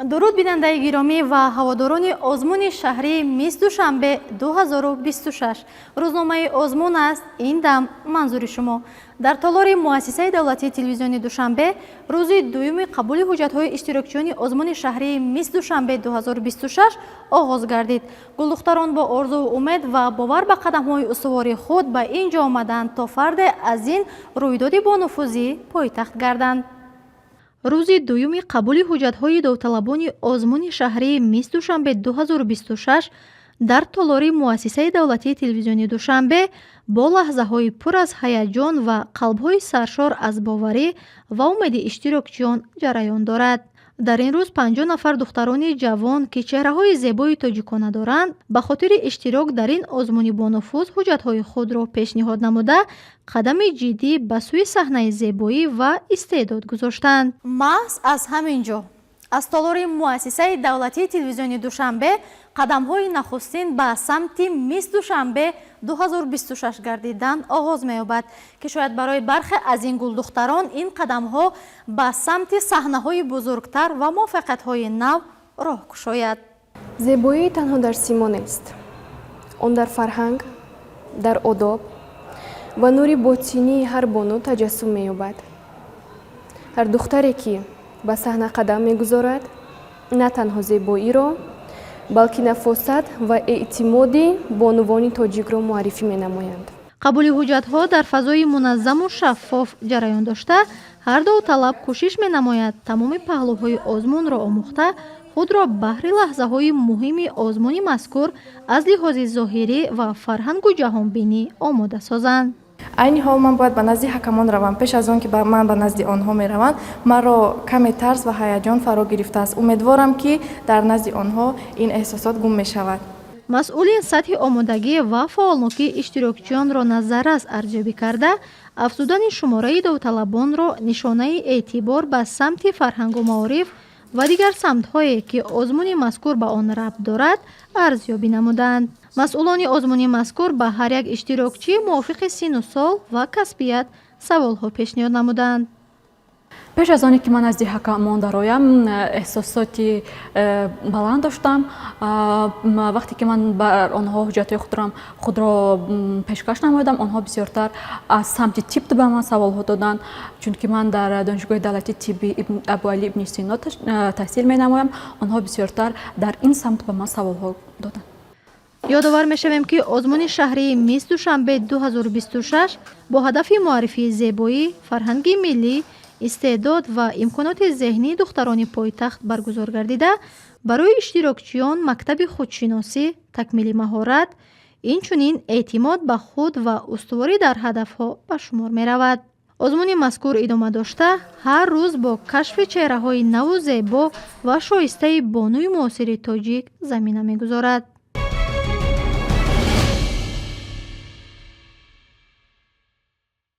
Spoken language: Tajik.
Дуруд, бинандаи гиромӣ ва ҳаводорони озмуни шаҳрии Мисс Душанбе 2026. Рӯзномаи озмун аст ин дам манзури шумо. Дар толори Муассисаи давлатии телевизиони Душанбе рӯзи дуюми қабули ҳуҷҷатҳои иштирокчиёни озмуни шаҳрии Мисс Душанбе 2026 оғоз гардид. Гулдухтарон бо орзуву умед ва бовар ба қадамҳои устувори худ ба ин ҷо омаданд, то фарде аз ин рӯйдоди бонуфузӣ пойтахт гарданд. Рӯзи дуюми қабули ҳуҷҷатҳои довталабони озмуни шаҳрии Мисс Душанбе 2026 дар толори Муассисаи давлатии телевизиони Душанбе бо лаҳзаҳои пур аз ҳаяҷон ва қалбҳои саршор аз боварӣ ва умеди иштирокчиён ҷараён дорад. Дар ин рӯз 50 нафар духтарони ҷавон, ки чеҳраҳои зебои тоҷикона доранд, ба хотири иштирок дар ин озмуни бонуфуз ҳуҷҷатҳои худро пешниҳод намуда, қадами ҷиддӣ ба сӯи саҳнаи зебоӣ ва истеъдод гузоштанд. Маҳз аз ҳамин ҷо, аз толори Муассисаи давлатии телевизиони Душанбе, қадамҳои нахустин ба самти Мисс Душанбе 2026 гардидан оғоз меёбад, ки шояд барои бархе аз ин гулдухтарон ин қадамҳо ба самти саҳнаҳои бузургтар ва муваффақиятҳои нав роҳ кушояд. Зебоӣ танҳо дар симо нест. Он дар фарҳанг, дар одоб ва нури ботинии ҳар бону таҷассум меёбад. Ҳар духтаре, ки ба саҳна қадам мегузорад, на танҳо зебоиро, балки нафосат ва эътимоди бонувони тоҷикро муаррифӣ менамоянд. Қабули ҳуҷҷатҳо дар фазои муназзаму шаффоф ҷараён дошта, ҳар довталаб кӯшиш менамояд тамоми паҳлӯҳои озмунро омӯхта, худро баҳри лаҳзаҳои муҳими озмуни мазкур аз лиҳози зоҳирӣ ва фарҳангу ҷаҳонбинӣ омода созанд. Айни ҳол ман бояд ба назди ҳакамон равам. Пеш аз он ки ман ба назди онҳо меравам, маро каме тарс ва ҳаяҷон фаро гирифтааст. Умедворам, ки дар назди онҳо ин эҳсосот гум мешавад. Масъулин сатҳи омодагӣ ва фаъолнокии иштирокчиёнро назаррас арзёбӣ карда, афзудани шумораи довталабонро нишонаи эътибор ба самти фарҳангу маориф ва дигар самтҳое, ки озмуни мазкур ба он рабт дорад, арзёбӣ намуданд. Масъулони озмуни мазкур ба ҳар як иштирокчӣ мувофиқи синну сол ва касбият саволҳо пешниҳод намуданд. Пеш аз оне ки ман назди ҳакамон дароям, эҳсосоти баланд доштам. Вақте ки ман бар онҳо ҳуҷҷатҳои худро пешкаш намудам, онҳо бисёртар аз самти тиб ба ман саволҳо доданд, чунки ман дар Донишгоҳи давлатии тибби Абуалӣ ибни Сино таҳсил менамоям. Онҳо бисёртар дар ин самт ба ман саволҳо доданд. Ёдовар мешавем, ки озмуни шаҳрии Мисс Душанбе 2026 бо ҳадафи муаррифии зебоӣ, фарҳанги миллӣ, истеъдод ва имконоти зеҳнии духтарони пойтахт баргузор гардида, барои иштирокчиён мактаби худшиносӣ, такмили маҳорат, инчунин эътимод ба худ ва устуворӣ дар ҳадафҳо ба шумор меравад. Озмуни мазкур идома дошта, ҳар рӯз бо кашфи чеҳраҳои наву зебо ва шоистаи бонуи муосири тоҷик замина мегузорад.